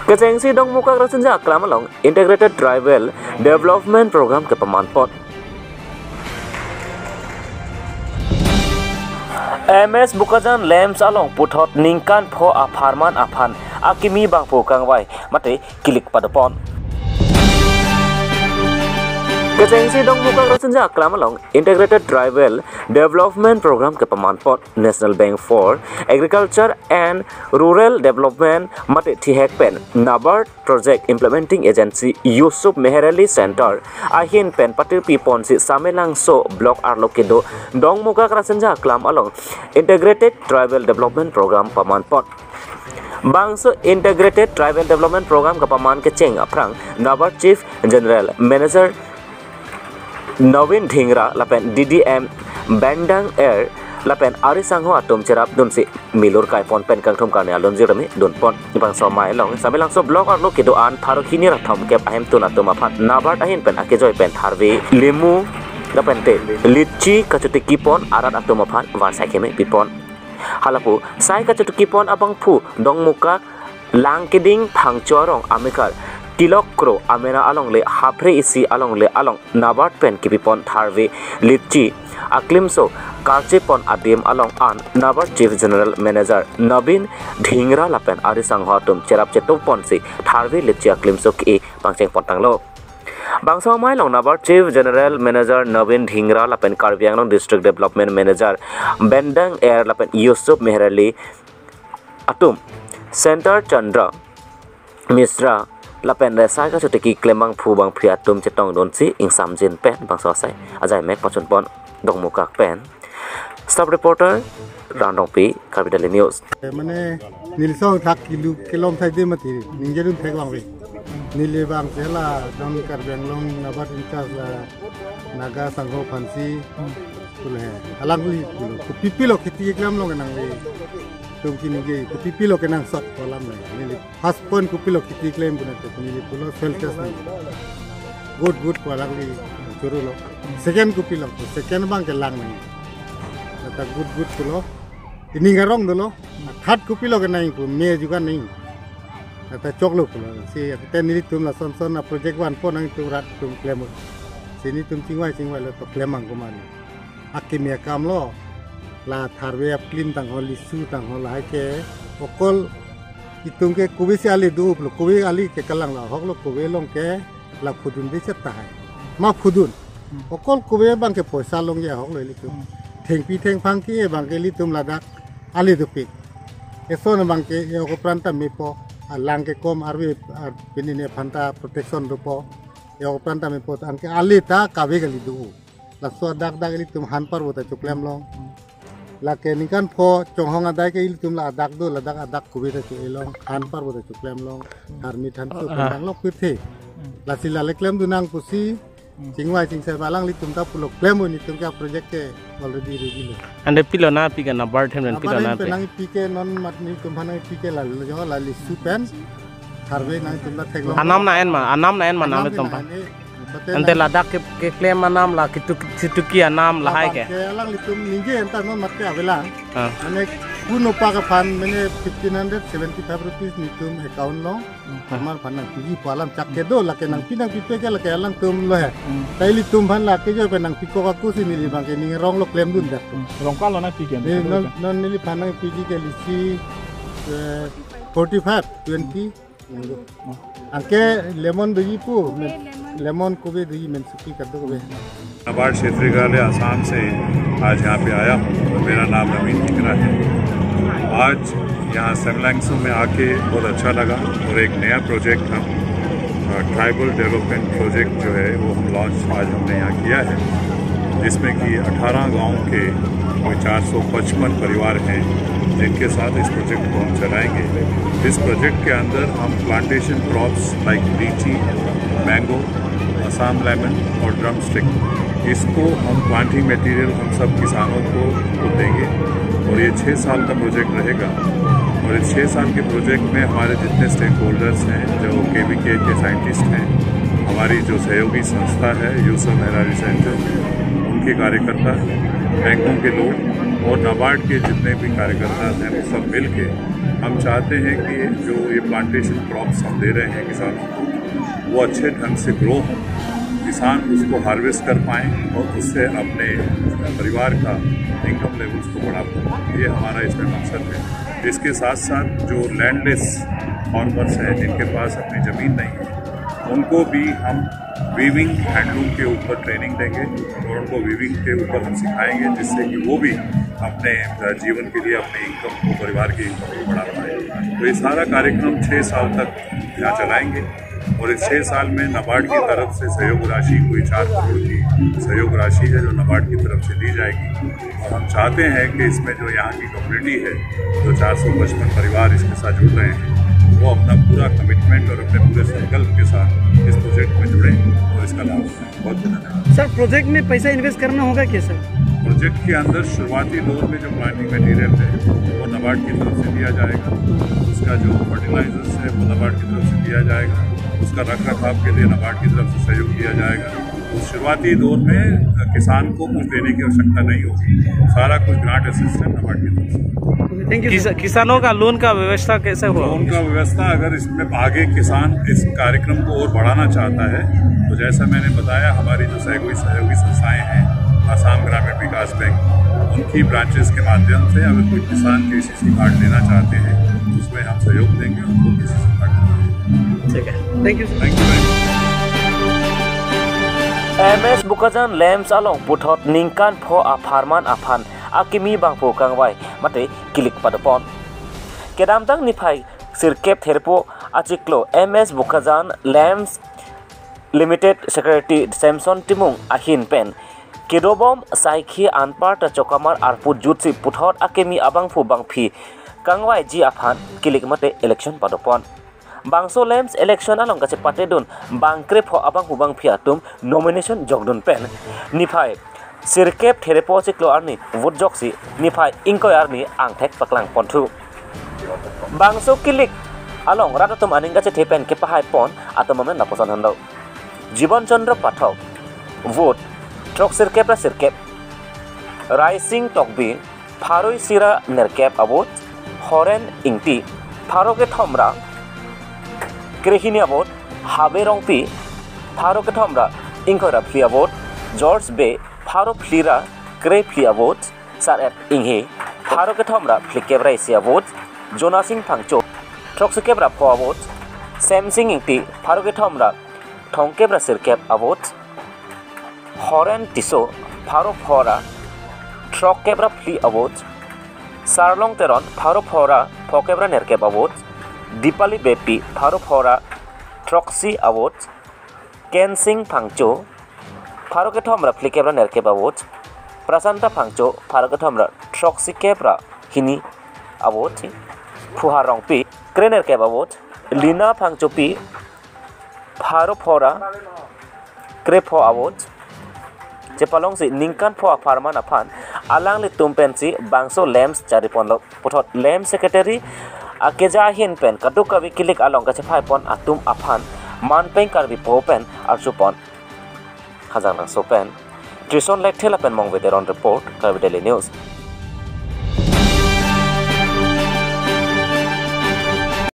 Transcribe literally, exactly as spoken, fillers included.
Kechengsi Dongmukak Rasinja Aklam along Integrated Tribal Development Program kepamanpon. M S Bokajan LAMPS along puthot ningkan pho apharman aphan akimi bangphu kangvai mate kilik padopon. Kechengsi Dongmukak Rasinja Aklam along Integrated Tribal Development Program kepamanpon. National Bank for Agriculture and Rural Development mate thihek pen NABARD Project Implementing Agency Yusuf Meherali Center ahin pen patirpiponsi Samelangso Block arlo kedo Dongmukak Rasinja Aklam along Integrated Tribal Development Program pamanpon. Bangso Integrated Tribal Development Program kepaman kecheng aphrang NABARD Chief General Manager Navin Dhingra lapen D D M Bendang Er lapen ari sangho atum cherapdunsi milur kaipon pen kangthum karne alunjir me dunpon. Bangso amei along Samelangso Block arlo kedo-an pharo hini ra thomkep ahemtun atum aphan NABARD ahin pen akejoi pen tharve, limu lapente litchi kachotikipon arat atum aphan varsai keme pipon. Halapu sai kachotikipon abangphu Dongmukak Langkeding Phangcho arong amekar Tilok Kro amena alongle haphre isi alongle along NABARD pen kipipon tharve litchi aklimso karchepon adim along an NABARD Chief General Manager Navin Dhingra lapen ari sangho atum cherap chetokponsi tharve litchi aklimso ke pangchengpon tanglo. Bangso amei along NABARD Chief General Manager Navin Dhingra lapen Karbi Anglong District Development Manager Bendang Er lapen Yusuf Meherali atum, Center Chandra Mishra lapen resai kachotiki klembangphu bangphri atum chetongdunsi ingsamjin pen bangso asai ajai mek pachunpon Dongmukak pen. Staff reporter Randongpi, Karbi Daily News. Mane neli song thak kilu kelom thai de mati ningje dun thek bang ve. Neli bang sela non Karbi Anglong NABARD in charge la Naga Sangho aphansi pulo he. Alangli pulo. Kopipilo kheti klemlong nangli. Tum kini ke kopipilo kenangsot pu alam le. Neli first point kopilo kheti klem pu nangte neli pulo soil test nang. Good good pu alangli churulo. Second kopilo. Second bang ke lang nang. Kata good good pulo. Ining arong dolo. Third kopilo kenang pu me juga nang. Kata choklo pulo. Si kata nelitum lason son a project vanpo nangtum rat tum klem. Si nelitum chingvai chingvai lo to klem ang kumari. Akimi akam lo. La tharve aplim tangho, lisu tangho lahai ke okol itum ke kove si ali do pulo, kove ali ke kalang la ahok lo, kove along ke la phudun de chet tahai. Ma phudun. Okol kove bang ke poisa longji ahok lo ilitum. Thengpi thengphang ke bang ke ilitum ladak ali dopik. Eson bang ke e-ok apran ta mepo, alang ke kom arve, ar pini ne aphan ta protection dopo. E-ok apran ta mepo, anke ali ta kave kali do. Laso adak dak ilitum han parbo ta choklemlong. Lake ningkan pho chonghong adai ke ilitum la adak do, ladak adak kove ta cho-elong, han parbo ta choklemlong. Army than tu Ah. Kandang lok pirthe. Lasi la le klemdun nang pusi, chingvai chingsai balang ilitum ta pulo klem un itum ke project ke already ready lo. Ante pilo na pi ke NABARD hem pen pilo Abar na hem pe pi? Nang pi ke non mat nelitum aphan nang pi ke la lo jo la lisu pen. Tharve nangtum ta theklong. Anam na en ma, anam na en ma nang Anam le tom na pa. En, eh, Ante ladak ke, keklem anam la kituk, kituki anam lahai ke. Abang ke alanglitum ningje anta non mat ke avelang. Ah. Mane kuno pa aphan mane fifteen hundred seventy five rupees nelitum account along. Hmm. Amar aphan nangpiji pu alam chak kedo lake nangpi nangpipe ke lake alangtum lo he. Hmm. Ta ilitum aphan lake jo pen nangpikok ako si neli bang ke ning arong lo klemdun dak. Hmm. Rong kalo nangpi ke. Neli non, non neliphan nangpiji ke lisi, eh, forty five, twenty. Anke lemon doji pu, Kove, lemon. Lemon kove doji men suki kado kove. NABARD क्षेत्रीय कार्यालय आसाम से आज यहाँ पे आया हूँ। मेरा नाम नवीन ढींगरा है। आज यहाँ सेमलैंगसो में आके बहुत अच्छा लगा और एक नया प्रोजेक्ट हम, अ, ट्राइबल डेवलपमेंट प्रोजेक्ट जो है वो हम लॉन्च आज हमने यहाँ किया है, जिसमें कि अठारह गांव के कोई चार सौ पचपन परिवार हैं जिनके साथ इस प्रोजेक्ट को हम चलाएंगे। इस प्रोजेक्ट के अंदर हम प्लांटेशन क्रॉप्स लाइक लीची, मैंगो, असम लेमन और ड्रमस्टिक, इसको हम प्लांटिंग मटेरियल हम सब किसानों को, को देंगे और ये छः साल का प्रोजेक्ट रहेगा। और इस छः साल के प्रोजेक्ट में हमारे जितने स्टेक होल्डर्स हैं, जो केवीके के साइंटिस्ट हैं, हमारी जो सहयोगी संस्था है यूसुफ मेहरारी सेंटर, उनके कार्यकर्ता, बैंकों के लोग और नाबार्ड के जितने भी कार्यकर्ता हैं, वो सब मिल के हम चाहते हैं कि जो ये प्लांटेशन क्रॉप्स हम दे रहे हैं किसानों को, वो अच्छे ढंग से ग्रो हो, किसान उसको हार्वेस्ट कर पाए और उससे अपने परिवार का इनकम लेवल्स को बढ़ा पाए। ये हमारा इसमें मकसद है। इसके साथ साथ जो लैंडलेस फार्मर्स हैं, जिनके पास अपनी ज़मीन नहीं है, उनको भी हम वीविंग हैंडलूम के ऊपर ट्रेनिंग देंगे और उनको वीविंग के ऊपर हम सिखाएंगे, जिससे कि वो भी अपने जीवन के लिए अपने इनकम को, परिवार की इनकम को बढ़ा पाए। तो ये सारा कार्यक्रम छः साल तक यहाँ चलाएंगे और इस छः साल में नाबार्ड की तरफ से सहयोग राशि कोई चार करोड़ की सहयोग राशि है जो नाबार्ड की तरफ से दी जाएगी। और हम चाहते हैं कि इसमें जो यहाँ की कम्युनिटी है, जो चार सौ पचपन परिवार इसके साथ जुड़ रहे हैं, वो अपना पूरा कमिटमेंट और अपने पूरे संकल्प के साथ इस प्रोजेक्ट में जुड़े और इसका लाभ उठाएं। बहुत बहुत धन्यवाद। सर, प्रोजेक्ट में पैसा इन्वेस्ट करना होगा क्या सर? प्रोजेक्ट के अंदर शुरुआती दौर में जो प्लांटिंग मटेरियल है, वो नाबार्ड की तरफ से दिया जाएगा। उसका जो फर्टिलाइजर्स है, वो नाबार्ड की तरफ से दिया जाएगा। उसका रख रखाव के लिए नाबार्ड की तरफ से सहयोग दिया जाएगा। तो शुरुआती दौर में किसान को कुछ देने की आवश्यकता नहीं होगी, सारा कुछ ग्रांट असिस्टेंस नाबार्ड की तरफ से। थैंक यू किस, किसानों का लोन का व्यवस्था कैसे हुआ? लोन का व्यवस्था, अगर इसमें आगे किसान इस कार्यक्रम को और बढ़ाना चाहता है, तो जैसा मैंने बताया, हमारी जो सहयोगी सहयोगी संस्थाएं हैं, आसाम ग्रामीण विकास बैंक, उनकी ब्रांचेस के माध्यम से अगर कोई किसान केसीसी कार्ड लेना चाहते हैं, तो उसमें हम सहयोग देंगे, उनको केसीसी कार्ड देंगे। Thank you sir. Thank you very much. M S Bokajan LAMPS along puthot ningkan pho apharman aphan akimi bangphu kangvai mate kilik padopon. Kedamtang niphai sirkep therpo achiklo M S Bokajan LAMPS Limited Secretary Samson Timung ahin pen kedobom saikhi anparta chokamar arput jutsi puthot akimi abangphu bangphi kangvaiji aphan kilik mate election padopon. Bangso LAMPS election along kachepatedun bangkrepho abangphu bangphi atum nomination jokdun pen niphai sirkep therpo achiklo arni vote joksi niphai ingkoi arni angthek paklangponthu. Bangso kilik along rat atum aning kachethe pen kepahai pon atum amen lapuson handok. Jibon Chandra Pathak, vote throksirkep ra sirkep. Raising Tokbi, pharo isi ra nerkep avote. Horen Ingti, pharo kethom ra krehini avote. Habe Rongpi, pharo kethom ra ingkoi ra phli avote. George Bey, pharo phli ra krephli avote. Sar F Inghe, pharo kethom ra phlikep ra isi avote. Jonasing Phangcho, throksikep ra pho avote. Semsing Ingti, pharo kethom ra thomkep ra sirkep avote. Horen Tisso, pharo pho ra throkkep ra phli avote. Sarlong Teron, pharo pho ra phokep ra nerkep avote. Dipali Beypi, pharo pho ra throksi avote. Kensing Phangcho, pharo kethom ra phlikep ra nerkep avote. Prasanta Phangcho, pharo kethom ra throksikep ra hini avote. Phuhar Rongpi, krenerkep avote. Lina Phangchopi, pharo pho ra krepho avote. Chepalongsi ningkan pho apharman aphan alanglitum pensi bangso LAMPS chariponlo. Puthot LAMPS secretary akeja ahin pen kadokave kilik along kachepaipon atum aphan manpeng Karbi po pen arjupon. Hajanglangso pen Trison Lekthe lapen Mongve Teron report, Karbi Daily News.